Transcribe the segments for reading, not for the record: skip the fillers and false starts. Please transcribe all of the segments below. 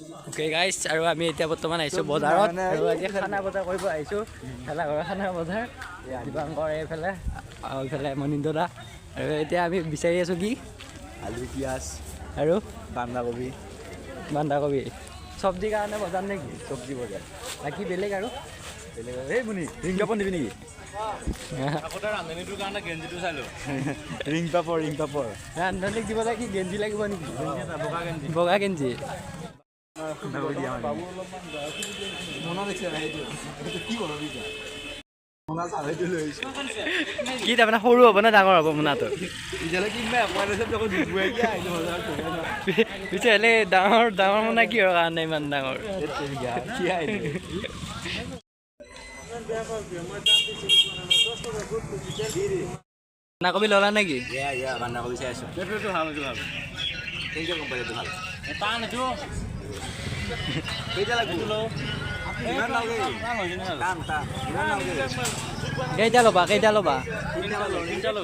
Okay গাইছ, আৰু আমি এতিয়া বৰ্তমান আহিছোঁ বজাৰত আৰু আজি খানা বজাৰ কৰিব আহিছোঁ। ভেলাঘৰৰ খানা বজাৰ, দিবাংকৰ এইফালে আৰু এইফালে মনিন্দ দা। আৰু এতিয়া আমি বিচাৰি আছোঁ কি? আলু, পিঁয়াজ আৰু বন্ধাকবি। বন্ধাকবি। চব্জিৰ কাৰণে বজাৰ নেকি? চব্জি বজাৰ। বাকী বেলেগ আৰু? বেলেগ এই মুনি ৰিং পাপৰ নিবি নেকি? ৰান্ধনীটোৰ কাৰণে গেঞ্জিটো চাই লওঁ। ৰিং পাপৰ, ৰিং পাপৰ। ৰান্ধনীক দিব লাগে কি, গেঞ্জি লাগিব নেকি? বগা গেঞ্জি। কি তাৰমানে সৰু হ'ব নে ডাঙৰ হ'ব মোনাটো? পিছে হ'লে ডাঙৰ ডাঙৰ মোনা কিহৰ কাৰণে ইমান ডাঙৰ? বন্ধাকবি ল'লা নেকি? বন্ধাকবি চাই আছোঁ। এইটো ভাল, এইটো ভাল। কেনেকৈ গম পালে এইটো ভাল? টান এইটো। কেইটা লাগিব? ইমান নালাগে। টান টান, ইমান নালাগে। কেইটা ল'বা? কেইটা ল'বা?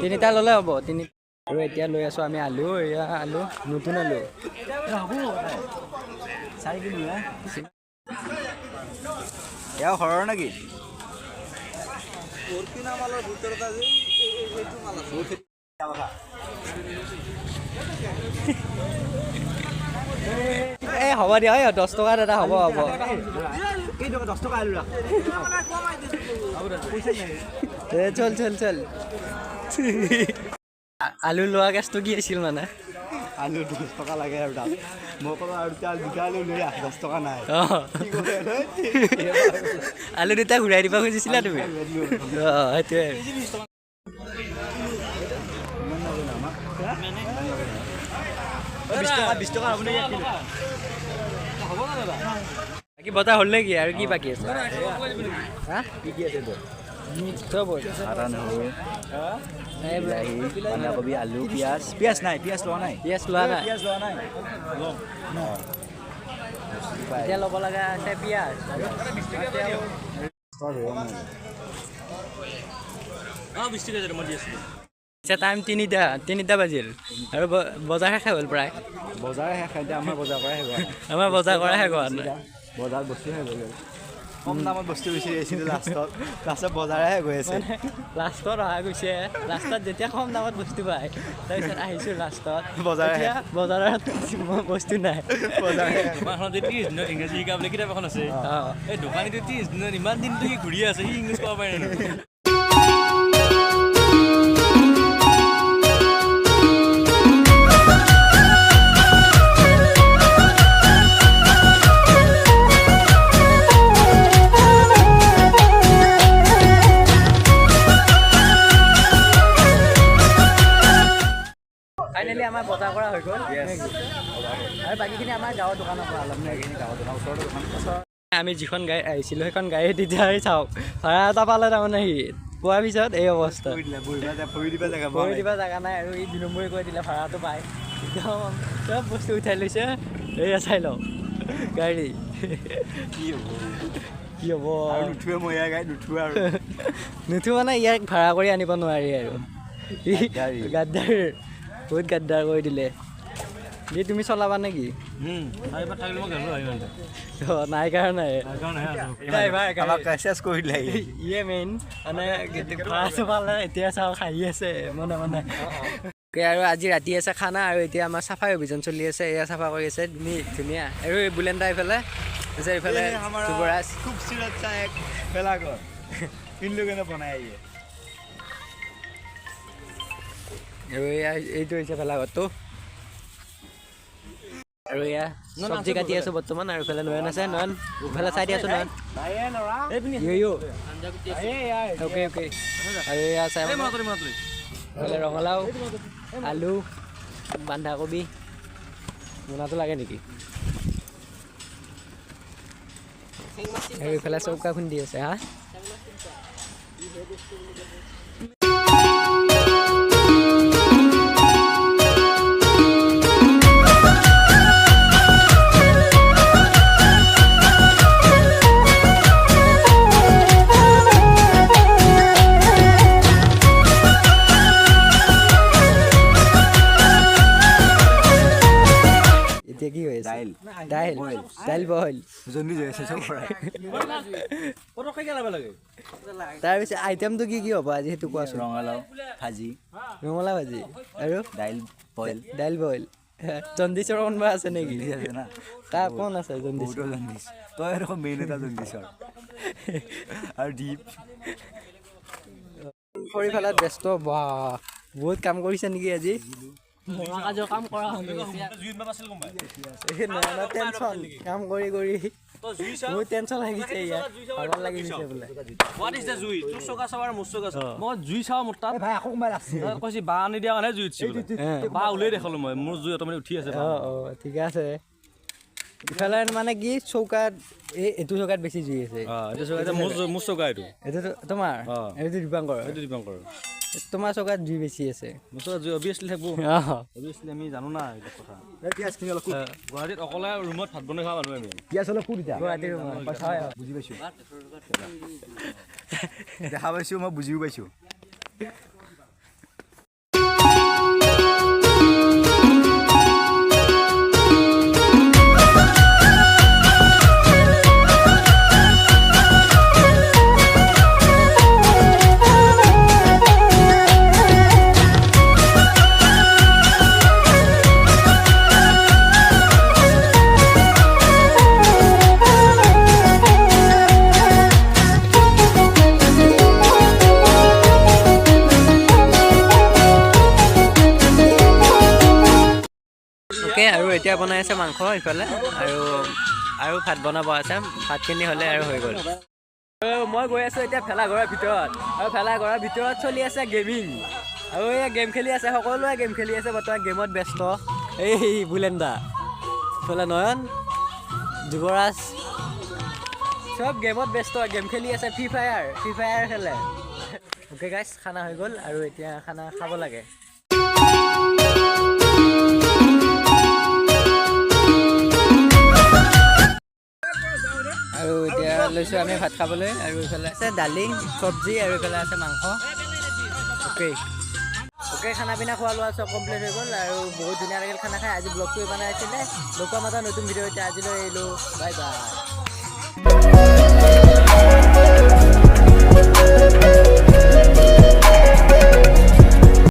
তিনিটা ল'লে হ'ব, তিনি। আৰু এতিয়া লৈ আছোঁ আমি আলু। এয়া আলু, নতুন আলু। 4 কিলো। এয়া ঘৰৰ নেকি? এই হ'ব দিয়া, এই 10 টকা দাদা, হ'ব হ'ব। কেইটকা? 10 টকা আলু ৰাখ। এ চল চল চল। আলু লোৱা কেছটো কি আছিল মানে? আলু 10 টকা লাগে আৰু তাত মই ক'লো আৰু দুটা দুটা আলু লৈ আহ, 10 টকা নাই। কি কৰে? আলু দুটা ঘূৰাই দিব খুজিছিলা তুমি? অঁ, সেইটোৱে। 20 টকা, 20 টকা হ'ব নেকি 1 কিলো? বাকী বজাৰ হ'ল নেকি? আৰু কি বাকী আছে? হা? কি কি আছে তোৰ? চব হ'ল। আদা, নহৰু, বিলাহী, বন্ধাকবি, আলু, পিঁয়াজ। পিঁয়াজ নাই, পিঁয়াজ লোৱা নাই। পিঁয়াজ লোৱা নাই। পিঁয়াজ লোৱা নাই। এতিয়া ল'ব লগা আছে পিঁয়াজ। অঁ, 20 টকা মই দি আছিলোঁ। এতিয়া টাইম 3টা বাজিল আৰু বজাৰ শেষে হ'ল প্ৰায়। বজাৰ শেষ, এতিয়া আমাৰ বজাৰ কৰাই শেষ হোৱা নাই। আমাৰ বজাৰ কৰা শেষ হোৱা নাই। বজাৰত বস্তু শেষ হৈ গ'ল। কম দামত বস্তু বিচাৰি আহিছিলোঁ, লাষ্টত লাষ্টত বজাৰে শেষ হৈ আছে। মানে লাষ্টত অহা গৈছে, লাষ্টত যেতিয়া কম দামত বস্তু পায়। তাৰপিছত আহিছোঁ লাষ্টত। বজাৰে। এতিয়া বজাৰত বস্তু নাই। বজাৰ শেষ। দোকানখনত যে 30 দিনত ইংৰাজী শিকা বুলি কিতাপ এখন আছে। এই দোকানীটো 30 দিনত ইমান দিনটো সি ঘূৰি আছে, সি ইংলিছ ক'ব পাৰে নাই? ফাইনেলি আমাৰ বজাৰ কৰা হৈ গ'ল আৰু বাকীখিনি আমাৰ গাঁৱৰ দোকানৰ পৰা অলপ। এইখিনি গাঁৱৰ দোকান, ওচৰৰ দোকান। আমি যিখন গাড়ী আহিছিলোঁ, সেইখন গাড়ী তেতিয়াই চাওক ভাড়া এটা পালে, তাৰমানে সি পোৱাৰ পিছত এই অৱস্থা। কৰি দিলে, বহিবা জেগা, ভৰি দিবা জেগা পোৱা ভৰি নাই। দিব জেগা নাই আৰু ই 2 নম্বৰী কৰি দিলে, ভাড়াটো পায় একদম চব বস্তু উঠাই লৈছে। এইয়া চাই লওক গাড়ী। কি হ'ব? কি হ'ব? আৰু নুঠোৱে মই ইয়াৰ গাড়ীত নুঠোৱে আৰু। নুঠো মানে ইয়াক ভাড়া কৰি আনিব নোৱাৰি আৰু। গাদ্দাৰী। গাদ্দাৰ, বহুত গাদ্দাৰ কৰি দিলে। দি তুমি চলাবা নেকি? এইবাৰ থাকিলে মই গ'লো হয় ইমানতে। অঁ, নাই কাৰণে। সেইকাৰণেহে আছোঁ। ড্ৰাইভাৰ। আমাক চেচ কৰি দিলে সি। ইয়ে মেইন মানে ভাড়াটো পালে, এতিয়া চাওঁ হাঁহি আছে মনে মনে। আৰু আজি ৰাতি আছে খানা। আৰু এতিয়া আমাৰ চাফাই অভিযান চলি আছে। এয়া চাফা কৰি আছে ধুনীয়া ধুনীয়া। আৰু এই বুলেন দা এইফালে আছে, এইফালে ये हमारा যুৱৰাজ। खूबसूरत सा एक भेलाघर इन लोगों ने बनाया ये। আৰু এয়া এইটো হৈছে ভেলাঘৰটো। আৰু এয়া চব্জি কাটি আছো বৰ্তমান। আৰু এইফালে নয়ন আছে। নয়ন, ইফালে চাই দিয়াচোন নয়ন। ইয়ো, অ'কে অ'কে। আৰু এয়া চাই এইফালে ৰঙালাও, আলু, বন্ধাকবি। মোনাটো লাগে নেকি? আৰু এইফালে চৌকা খুন্দি আছে। হা। এতিয়া কি হৈ আছে? দাইল। দাইল। বইল। দাইল বইল। জল্দি যাই আছে চব কৰাই। পটককে গেলাব লাগে। তাৰপিছত আইটেমটো কি কি হ'ব আজি সেইটো কোৱাচোন। ৰঙালাও ভাজি। ৰঙালাও ভাজি আৰু দাইল বইল। দাইল বইল। জণ্ডিচৰ কোনোবা আছে নেকি? জণ্ডিচ আছে না। কাৰ কোন আছে জণ্ডিচ? বহুতো জণ্ডিচ। তই আৰু মেইন এটা জণ্ডিচৰ আৰু দীপ। খৰি ফেলাত ব্যস্ত। বা বহুত কাম কৰিছে নেকি আজি? কাম কৰা। এই নয়নৰ টেনচন, কাম কৰি কৰি বহুত টেনচন লাগিছে, ইয়াত ভাগৰ লাগি গৈছে বোলে। What is the জুই? তোৰ চকা চাওঁ আৰু মোৰ চকা চাওঁ। মই জুই চাওঁ মোৰ তাত। ভাই আকৌ কোনোবাই লাগছে। কৈছে বাঁহ আনি দিয়া কাৰণে জুই উঠিছে বোলে। বাঁহ উলিয়াই দেখালো মই, মোৰ জুই অট'মেটিক উঠি আছে। অঁ অঁ ঠিকে আছে। ইফালে মানে কি চৌকাত, এই এইটো চৌকাত বেছি জুই আছে। অঁ, এইটো চৌকা, এইটো মোৰ চৌকা এইটো। এইটো তোমাৰ? অঁ। এইটো দীপাংকৰ। এইটো দীপাংকৰ। তোমাৰ চৌকাত জুই বেছি আছে। মোৰ চৌকাত জুই অভিয়াছলি থাকিব। অঁ। অভিয়াছলি আমি জানো না এইবিলাক কথা। পিঁয়াজখিনি অলপ গুৱাহাটীত অকলে ৰুমত ভাত বনাই খোৱা মানুহ আমি। পিঁয়াজ অলপ কুট এতিয়া। গুৱাহাটীৰ ৰুমত। বুজি পাইছোঁ, দেখা পাইছোঁ, মই বুজিও পাইছোঁ। অ'কে, আৰু এতিয়া বনাই আছে মাংস ইফালে, আৰু আৰু ভাত বনাব আছে। ভাতখিনি হ'লে আৰু হৈ গ'ল। মই গৈ আছোঁ এতিয়া ভেলাঘৰৰ ভিতৰত, আৰু ভেলাঘৰৰ ভিতৰত চলি আছে গেমিং, আৰু এই গেম খেলি আছে, সকলোৱে গেম খেলি আছে বৰ্তমান, গেমত ব্যস্ত। এই বুলেন দা, ইফালে নয়ন, যুৱৰাজ, চব গেমত ব্যস্ত, গেম খেলি আছে, ফ্ৰী ফায়াৰ, ফ্ৰী ফায়াৰ খেলে। অ'কে গাইজ, খানা হৈ গ'ল আৰু এতিয়া খানা খাব লাগে। আৰু এতিয়া লৈছোঁ আমি ভাত খাবলৈ, আৰু এইফালে আছে দালি, চব্জি, আৰু এইফালে আছে মাংস। অ'কে অ'কে, খানা পিনা খোৱা লোৱা চব কমপ্লিট হৈ গ'ল আৰু বহুত ধুনীয়া লাগিল খানা খাই। আজি ব্লগটো ইমানে আছিলে, লগ পাম এটা নতুন ভিডিঅ'। এতিয়া আজিলৈ এৰিলোঁ, বাই বাই।